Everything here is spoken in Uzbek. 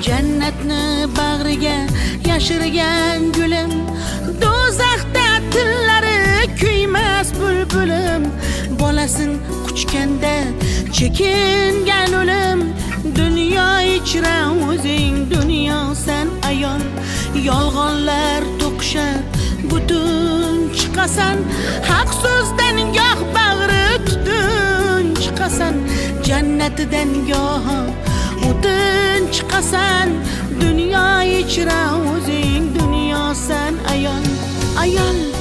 Jannatni bag'riga yashirgan gulim, do'zaxda tillari kuymas bulbulim. Bolasin quchganda chekingan o'lim. Dunyo ichra o'zing dunyosan ayol. Yolg'onlar to'qishar, butun chiqasan. Haq so'zdan goh bag'ri tutun chiqasan. Jannatidan goh o'tin chiqasan. Dunyo ichra o'zing dunyosan ayol. Ayol.